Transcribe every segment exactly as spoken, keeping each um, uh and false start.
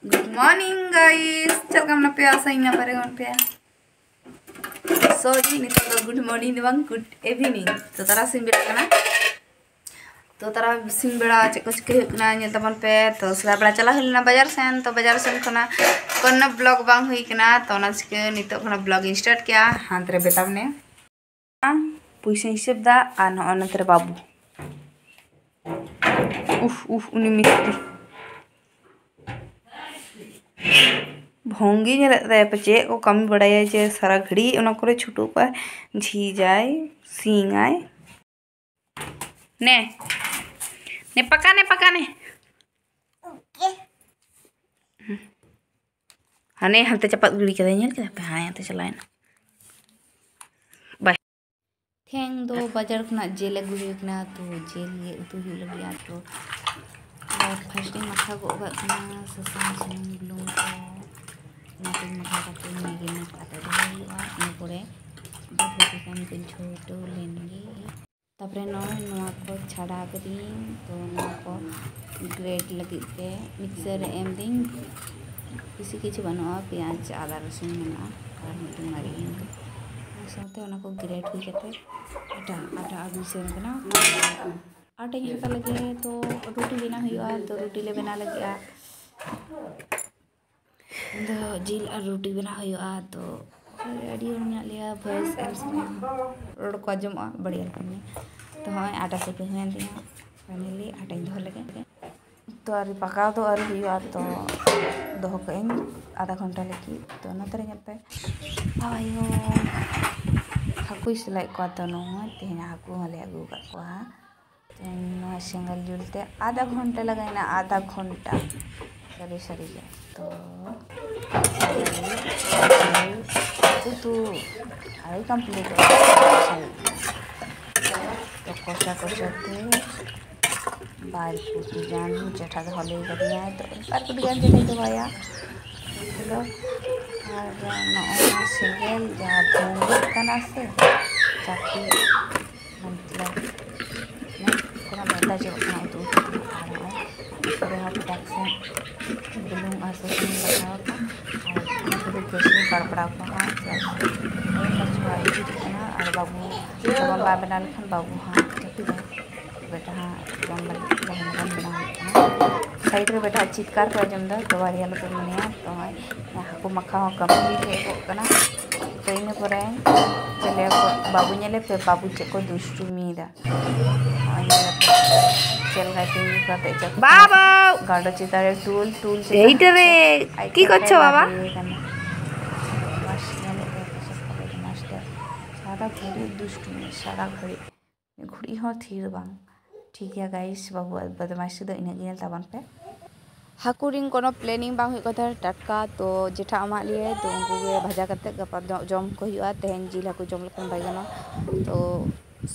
Good morning guys, ᱪᱮᱫ ᱞᱮᱠᱟ ᱢᱮᱱᱟᱜ ᱯᱮᱭᱟ? ᱟᱥᱟᱭᱟᱹᱧ ᱱᱟᱯᱟᱭ ᱨᱮ ᱢᱮᱱᱟᱜ ᱯᱮᱭᱟ᱾ Sorry, ᱱᱤᱛᱚᱜ ᱫᱚ good morning ᱫᱚ ᱵᱟᱝ, good evening. ᱛᱚ ᱛᱟᱨᱟᱥᱤᱧ ᱵᱮᱲᱟ ᱠᱟᱱᱟ᱾ ᱛᱚ ᱛᱟᱨᱟᱥᱤᱧ ᱵᱮᱲᱟ ᱪᱮᱫ ᱠᱚ ᱪᱤᱠᱟᱹ ᱦᱩᱭᱩᱜ ᱠᱟᱱᱟ ᱧᱮᱞ ᱛᱟᱵᱚᱱ ᱯᱮ᱾ ᱛᱚ ᱥᱮᱛᱟᱜ ᱵᱮᱲᱟ ᱪᱟᱞᱟᱣ ᱦᱩᱭ ᱞᱮᱱᱟ ᱵᱟᱡᱟᱨ ᱥᱮᱱ, ᱛᱚ ᱵᱟᱡᱟᱨ ᱥᱮᱱ ᱠᱷᱚᱱᱟᱜ ᱠᱳᱱᱳ vlog ᱵᱟᱝ ᱦᱩᱭ ᱠᱟᱱᱟ᱾ ᱛᱚ ᱚᱱᱟ ᱪᱤᱠᱟᱹ ᱱᱤᱛᱚᱜ ᱠᱷᱚᱱᱟᱜ vlog ᱤᱧ start ᱠᱮᱜᱼᱟ᱾ ᱦᱟᱱᱛᱮ ᱨᱮ ᱵᱮᱛᱟ ᱢᱮᱱᱟᱭᱟ, ᱯᱩᱭᱥᱟᱹᱧ ᱦᱤᱥᱟᱹᱵ ᱫᱟ, ᱟᱨ ᱱᱚᱜᱼᱚᱭ ᱱᱚᱛᱮ ᱨᱮ ᱵᱟᱹᱵᱩ᱾ ᱩᱯᱷ ᱩᱯᱷ, ᱩᱱᱤ ᱢᱤᱥᱛᱨᱤ᱾ ᱵᱷᱚᱝᱜᱤ ᱧᱮᱞᱮᱫ ᱛᱟᱭᱟ ᱯᱟᱪᱮᱫ ᱠᱚ ᱠᱟᱹᱢᱤ ᱵᱟᱲᱟᱭᱟ, ᱡᱮ ᱥᱟᱨᱟ ᱜᱷᱟᱹᱲᱤᱡ ᱚᱱᱟ ᱠᱚᱨᱮ ᱪᱷᱩᱴᱟᱹᱣ ᱠᱚᱜᱼᱟᱭ, ᱡᱷᱤᱡᱟᱭ, ᱥᱤᱝᱟᱭ᱾ ᱱᱮ, ᱱᱮ ᱯᱟᱠᱟ, ᱱᱮ ᱯᱟᱠᱟ, ᱱᱮ᱾ ᱦᱟᱱᱮ ᱦᱟᱱᱛᱮ ᱪᱟᱯᱟᱫ ᱜᱤᱰᱤ ᱠᱟᱫᱟᱭ, ᱧᱮᱞ ᱠᱮᱫᱟ ᱯᱮ? ᱦᱟᱱᱮ ᱦᱟᱱᱛᱮ ᱪᱟᱞᱟᱣᱮᱱᱟ᱾ ᱵᱟᱭ᱾ ᱛᱮᱦᱮᱧ ᱫᱚ ᱵᱟᱡᱟᱨ ᱠᱷᱚᱱᱟᱜ ᱡᱤᱞ ᱟᱹᱜᱩ ᱦᱩᱭ ᱠᱟᱱᱟ, ᱛᱚ ᱡᱤᱞ ᱜᱮ ᱩᱛᱩ ᱦᱩᱭᱩᱜ ᱞᱟᱹᱜᱤᱫ᱾ ᱟᱨ ᱛᱚ first ᱤᱧ ᱢᱟᱠᱷᱟᱣ ᱜᱚᱫ ᱠᱟᱜ ᱠᱟᱱᱟ ᱥᱟᱥᱟᱝ, ᱥᱩᱱᱩᱢ, ᱵᱩᱞᱩᱝ ᱠᱚ᱾ ᱚᱱᱟ ᱠᱚ ᱢᱟᱠᱷᱟᱣ ᱠᱟᱛᱮ ᱢᱮᱜᱤ ᱢᱮᱥ ᱠᱟᱛᱮ ᱫᱚᱦᱚᱭ ᱦᱩᱭᱩᱜᱼᱟ᱾ ᱤᱱᱟᱹ ᱯᱚᱨᱮ ᱵᱟᱫ ᱵᱟᱹᱠᱤ ᱠᱟᱹᱢᱤ ᱠᱚᱧ ᱪᱷᱩᱴᱟᱹᱣ ᱞᱮᱱ ᱜᱮ᱾ ᱛᱟᱯᱚᱨᱮ ᱱᱚᱜᱼᱚᱭ ᱱᱚᱣᱟ ᱠᱚ ᱪᱷᱟᱰᱟᱣ ᱠᱟᱹᱫᱟᱹᱧ, ᱛᱚ ᱱᱚᱣᱟ ᱠᱚ grate ᱞᱟᱹᱜᱤᱫ ᱛᱮ mixer ᱨᱮ ᱮᱢ ᱫᱟᱹᱧ᱾ ᱵᱮᱥᱤ ᱠᱤᱪᱷᱩ ᱵᱟᱹᱱᱩᱜᱼᱟ, ᱯᱮᱸᱭᱟᱡᱽ, ᱟᱫᱟ, ᱨᱟᱹᱥᱩᱱ ᱢᱮᱱᱟᱜᱼᱟ ᱟᱨ ᱢᱤᱫᱴᱮᱱ ᱢᱟᱨᱤᱪ ᱤᱧ ᱫᱚ᱾ ᱚᱱᱟ ᱥᱟᱶᱛᱮ ᱚᱱᱟ ᱠᱚ grate ᱦᱩᱭ ᱠᱟᱛᱮ ᱮᱴᱟᱜ ᱟᱴᱟ ᱟᱹᱜᱩ ᱥᱮᱱ ᱠᱟᱱᱟ᱾ ᱟᱴᱟᱧ ᱦᱟᱛᱟᱣ ᱞᱟᱹᱜᱤᱫ, ᱛᱚ ᱨᱩᱴᱤ ᱵᱮᱱᱟᱣ ᱦᱩᱭᱩᱜᱼᱟ, ᱛᱚ ᱨᱩᱴᱤ ᱞᱮ ᱵᱮᱱᱟᱣ ᱞᱟᱹᱜᱤᱫᱼᱟ᱾ ᱤᱧ ᱫᱚ ᱡᱤᱞ ᱟᱨ ᱨᱩᱴᱤ ᱵᱮᱱᱟᱣ ᱦᱩᱭᱩᱜᱼᱟ, ᱛᱚ ᱟᱹᱰᱤ ᱦᱚᱲ ᱢᱮᱱᱟᱜ ᱞᱮᱭᱟ, voice ᱮᱢ ᱥᱚᱢᱚᱭ ᱨᱚᱲ ᱠᱚ ᱟᱸᱡᱚᱢᱚᱜᱼᱟ ᱵᱟᱹᱲᱤᱡ ᱟᱨᱠᱤ᱾ ᱛᱚ ᱦᱚᱸᱜᱼᱚᱭ ᱟᱴᱟ ᱥᱤᱯᱤ ᱦᱩᱭᱮᱱ ᱛᱤᱧᱟ, finally ᱟᱴᱟᱧ ᱫᱚᱦᱚ ᱞᱮᱜᱮ᱾ ᱛᱚ ᱟᱹᱣᱨᱤ ᱯᱟᱠᱟᱣ ᱫᱚ ᱟᱹᱣᱨᱤ ᱦᱩᱭᱩᱜᱼᱟ, ᱛᱚ ᱫᱚᱦᱚ ᱠᱟᱜ ᱟᱹᱧ ᱟᱫᱷᱟ ᱜᱷᱚᱱᱴᱟ ᱞᱟᱹᱜᱤᱫ᱾ ᱛᱚ ᱚᱱᱟ ᱛᱟᱹᱨᱤᱧ ᱟᱯᱮ ᱟᱭᱳ ᱦᱟᱹᱠᱩᱭ ᱥᱟᱞᱟᱭᱮᱫ ᱠᱚᱣᱟ, ᱛᱚ ᱱᱚᱜᱼᱚᱭ ᱛᱮᱦᱮᱧ ᱦᱟᱹᱠᱩ ᱦᱚᱸᱞᱮ ᱟᱹᱜᱩ ᱟᱠᱟᱫ ᱠᱚᱣᱟ᱾ ᱛᱮᱦᱮᱧ ᱱᱚᱣᱟ ᱥᱮᱸᱜᱮᱞ ᱡᱩᱞ ᱛᱮ ᱟᱫᱷᱟ ᱜᱷᱚᱱᱴᱟ ᱞᱟᱜᱟᱣᱮᱱᱟ, ᱟᱫᱷᱟ ᱜᱷᱚᱱᱴᱟ᱾ ᱥᱟᱹᱨᱤ ᱥᱟᱹᱨᱤ ᱜᱮ᱾ ᱛᱚ ᱩᱛᱩ ᱟᱹᱣᱨᱤ complete ᱚᱜᱼᱟ᱾ ᱛᱚ ᱠᱚᱥᱟ ᱠᱚᱥᱟ ᱛᱮ ᱵᱟᱨ ᱠᱩᱴᱤ ᱜᱟᱱ ᱡᱮᱴᱷᱟ ᱫᱚᱦᱚ ᱞᱟᱹᱭ ᱠᱟᱫᱤᱧᱟᱭ, ᱛᱚ ᱵᱟᱨ ᱠᱩᱴᱤ ᱜᱟᱱ ᱡᱮᱴᱷᱟᱧ ᱫᱚᱦᱚᱭᱟ᱾ ᱟᱨ ᱱᱚᱜᱼᱚᱭ ᱱᱚᱣᱟ ᱥᱮᱸᱜᱮᱞ ᱡᱟᱦᱟᱸ ᱫᱷᱩᱸᱣᱟᱹᱜ ᱠᱟᱱᱟ ᱥᱮ, ᱪᱟᱹᱴᱤ ᱢᱚᱛᱞᱚᱵ ᱠᱳᱱᱳ ᱢᱮᱫᱟ ᱪᱮᱫ ᱠᱟᱱᱟ ᱩᱛᱩ ᱩᱛᱩ ᱛᱮ᱾ ᱟᱨ ᱱᱚᱜᱼᱚᱭ ᱡᱟᱦᱟᱸ ᱯᱚᱴᱟᱠ ᱥᱮ ᱵᱩᱞᱩᱝ ᱟᱨ ᱥᱟᱥᱟᱝ ᱞᱟᱜᱟᱣ ᱠᱟᱜᱼᱟ ᱟᱨ ᱩᱱᱠᱩ ᱫᱚ ᱜᱮᱥ ᱨᱮ ᱯᱟᱲᱯᱲᱟᱣ ᱠᱚᱣᱟ ᱦᱟᱸᱜ᱾ ᱪᱮᱫᱟᱜ ᱥᱮ ᱱᱚᱜᱼᱚᱭ ᱢᱟᱪᱷᱟ ᱤᱥᱤᱱ ᱠᱟᱱᱟ ᱟᱨ ᱵᱟᱹᱵᱩ ᱡᱚᱢᱟᱜ ᱵᱟᱭ ᱵᱮᱱᱟᱣ ᱞᱮᱠᱷᱟᱱ ᱵᱟᱹᱵᱩ ᱦᱟᱸᱜ ᱡᱟᱹᱯᱤᱫᱟᱭ᱾ ᱵᱮᱴᱟ ᱦᱟᱸᱜ ᱡᱚᱢ ᱞᱟᱹᱜᱤᱫ ᱞᱚᱜᱚᱱ ᱞᱚᱜᱚᱱ ᱵᱮᱱᱟᱣ ᱦᱩᱭᱩᱜ ᱠᱟᱱᱟ᱾ ᱥᱟᱭᱤᱰ ᱨᱮ ᱵᱮᱴᱟ ᱪᱤᱛᱠᱟᱨ ᱠᱚ ᱟᱸᱡᱚᱢ ᱮᱫᱟ, ᱛᱚ ᱵᱟᱨᱭᱟ ᱞᱮ ᱢᱚᱱᱮᱭᱟ᱾ ᱛᱚ ᱱᱚᱜᱼᱚᱭ ᱦᱟᱹᱠᱩ ᱢᱟᱠᱷᱟ ᱦᱚᱸ ᱠᱚᱢᱯᱞᱤᱴ ᱦᱮᱡ ᱜᱚᱫ ᱠᱟᱱᱟ᱾ ᱛᱚ ᱤᱱᱟᱹ ᱯᱚᱨᱮ ᱪᱮᱫ ᱞᱟᱹᱭᱟ ᱠᱚ, ᱵᱟᱹᱵᱩ ᱧᱮᱞᱮ ᱯᱮ, ᱵᱟᱹᱵᱩ ᱪᱮᱫ ᱠᱚ ᱫᱩᱥᱴᱩᱢᱤᱭᱮᱫᱟ᱾ ᱱᱚᱜᱼᱚᱭ ᱧᱮᱞ ᱯᱮ, ᱪᱮᱫ ᱞᱮᱠᱟ ᱛᱤᱸᱜᱩ ᱠᱟᱛᱮ ᱪᱮᱫ ᱠᱚ ᱵᱟᱵᱟ! ᱜᱟᱰᱚ ᱪᱮᱛᱟᱱ ᱨᱮ ᱴᱩᱞ, ᱴᱩᱞ ᱪᱮᱛᱟᱱ ᱮᱭᱴᱟ ᱨᱮ ᱟᱡ ᱪᱮᱫ ᱠᱚ ᱪᱮᱛᱟᱱ ᱨᱮ ᱪᱷᱚ ᱵᱟᱵᱟ? ᱞᱟᱫᱮ ᱠᱟᱱᱟ᱾ ᱵᱚᱫᱢᱟᱥ ᱧᱮᱞᱮᱫ ᱯᱮ, ᱵᱚᱫᱢᱟᱥ ᱫᱚ ᱥᱟᱨᱟ ᱜᱷᱟᱹᱲᱤᱡ ᱫᱩᱥᱴᱩᱢᱤ, ᱥᱟᱨᱟ ᱜᱷᱟᱹᱲᱤᱡ᱾ ᱢᱤᱫ ᱜᱷᱩᱲᱤ ᱦᱚᱸ ᱛᱷᱤᱨ ᱵᱟᱝ᱾ ᱴᱷᱤᱠ ᱜᱮᱭᱟ ᱜᱟᱭᱤᱥ, ᱵᱟᱹᱵᱩᱣᱟᱜ ᱵᱚᱫᱢᱟᱥᱤ ᱫᱚ ᱤᱱᱟᱹᱜ ᱜᱮ ᱧᱮᱞ ᱛᱟᱵᱚᱱ ᱯᱮ᱾ ᱦᱟᱹᱠᱩ ᱨᱤᱱ ᱠᱳᱱᱳ planning ᱵᱟᱝ ᱦᱩᱭᱩᱜ ᱠᱟᱱ ᱛᱟᱦᱮᱸᱫ, ᱴᱟᱴᱠᱟ ᱛᱚ ᱡᱮᱴᱷᱟ ᱮᱢᱟᱜ ᱞᱮᱭᱟᱭ, ᱛᱚ ᱩᱱᱠᱩ ᱜᱮ ᱵᱷᱟᱡᱟ ᱠᱟᱛᱮᱫ ᱜᱟᱯᱟ ᱫᱚ ᱡᱚᱢ ᱠᱚ ᱦᱩᱭᱩᱜᱼᱟ᱾ ᱛᱮᱦᱮᱧ ᱡᱤᱞ ᱦᱟᱹᱠᱩ ᱡᱚᱢ ᱞᱮᱠᱷᱟᱱ ᱵᱟᱭ ᱜᱟᱱᱚᱜᱼᱟ᱾ ᱛᱚ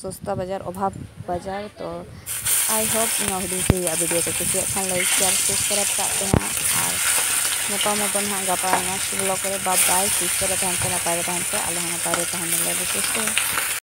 ᱥᱚᱥᱛᱟ ᱵᱟᱡᱟᱨ, ᱚᱵᱷᱟᱵ ᱵᱟᱡᱟᱨ᱾ ᱛᱚ I hope ᱤᱧᱟᱹᱜ ᱦᱩᱰᱤᱧ ᱥᱟᱺᱦᱤᱡ video ᱠᱚ ᱠᱩᱥᱤᱭᱟᱜ ᱠᱷᱟᱱ like, share, subscribe ᱠᱟᱜ ᱯᱮ ᱦᱟᱸᱜ᱾ ᱟᱨ ᱧᱟᱯᱟᱢ ᱟᱵᱚᱱ ᱦᱟᱸᱜ ᱜᱟᱯᱟ next vlog ᱨᱮ᱾ Bye bye, ᱥᱩᱥᱛᱷ ᱨᱮ ᱛᱟᱦᱮᱱ ᱯᱮ, ᱱᱟᱯᱟᱭ ᱨᱮ ᱛᱟᱦᱮᱱ ᱯᱮ, ᱟᱞᱮ ᱦᱚᱸ ᱱᱟᱯᱟᱭ ᱨᱮ ᱛᱟᱦᱮᱱ ᱞᱟᱹᱜᱤᱫ ᱞᱮ ᱪᱮᱥᱴᱟᱭᱟ᱾